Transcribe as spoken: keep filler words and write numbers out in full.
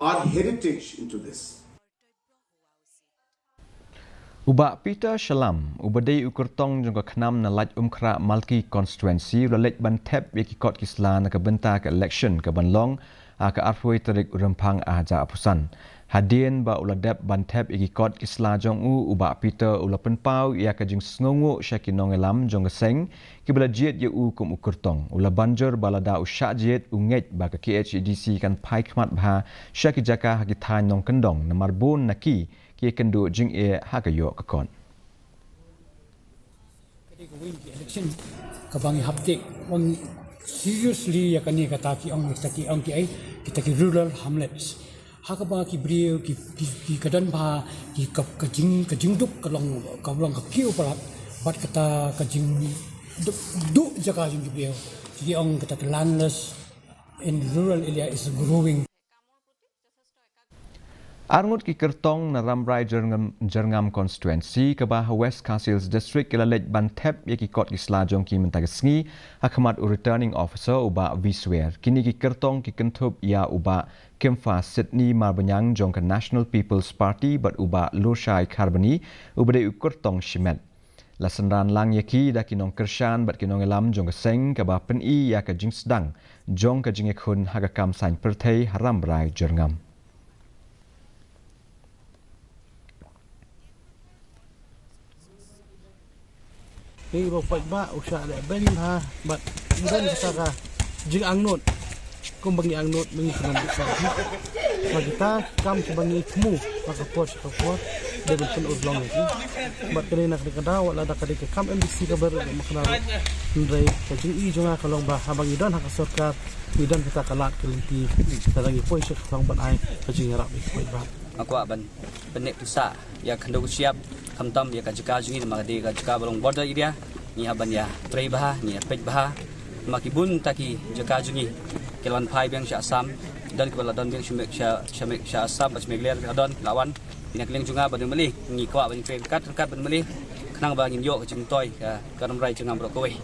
our heritage into this. U Bah Peter Shallam, uba dei u kyrtong jong ka KHNAM na Laitumkhrah Malki Constituency, u la leit ban thep ïa ki kot ki sla na ka bynta ka election ka ban long ha ka arphew tarik u Rymphang ar hajar arphew san. Hadien ba u la dep ban thep ïa ki kot ki sla jong u, u Bah Peter u la pynpaw ïa ka jingsngewnguh sha ki nongïalam jong ka seng kiba la jied ïa u kum u kyrtong. U la ban jur ba lada u shah jied, u ngeit ba ka KHADC kan phai khmat bha sha ki jaka ha ki thaiñ nongkyndong, namar bun na ki ki ïakynduh jingeh ha ka ïoh ka kot. Ka dei ka win ki election kaba ngi hap teh wan seriously ïa kane, kata ki ong, kita ki ong ki ai, kita ki rural hamlets. Ha kaba ki briew ki, ki, ki ka don bha ki ka, ka jing, ka jingduk ka long, ka long ka kiew palat bad kata ka jingduk, duk jaka jong ki briew. Ki ong kata ka landless in rural area is growing. Arngut ki kyrtong na Rambrai Jyrngam, Jyrngam Constituency kaba ha West Khasi Hills District ki la leit ban thep ïa ki kot ki sla jong ki mynta ka sngi ha khmat u Returning Officer u Bah V Swer. Kine ki kyrtong ki kynthup ïa u Bah Kimfa Sitni Marbaniang jong ka National People's Party bad u Bah Lurshai Kharbani uba dei u kyrtong shimet. La synran lang ïa ki da ki nongkyrshan bad ki nongïalam jong ka seng kaba pyni ïa ka jingsdang jong ka jingïakhun ha ka kam saiñ pyrthei ha Rambrai Jyrngam. Ni ba pait ba u sha le ben ha bat ben ka jingangnud. Kum ba ngi angnud ba ngi kynnoh bit sa. Ba kita kam ki ba ngi thmu ba ka por sha ka por dei ban pynurlong ïa ki. Bad kane na kane ka daw wat lada ka dei ka kam MDC kaba ruh ma kane ruh. Hynrei ka jingïohi jong nga ka long ba haba ngi don ha ka sorkar ngi don kita ka lad ka lynti. Lada ngi poi sha ka thong ban ai ka jingïarap ïa ki paidbah. Nga kwah ban pynneh pynsah ïa ka khyndew ka shyiap khamtam ïa ka jaka jong ngi namar ka dei ka jaka ba long border area. Ngi hap ban ïa trei bha, ngi ïa peit bha. Namar ki bun ta ki jaka jong ngi ki la wan phai biang sha Assam. Don kiba la don biang sha Meg-, sha, sha Meg-, sha Assam bad sha Meghalaya ki la don, ki la wan. Ki na ka liang jong nga bad u M L A ngi kwah ban trei ryngkat ryngkat bad u M L A khnang ba ngin ïoh ka jingmyntoi ka, ka Rambrai Jyrngam baroh kawei.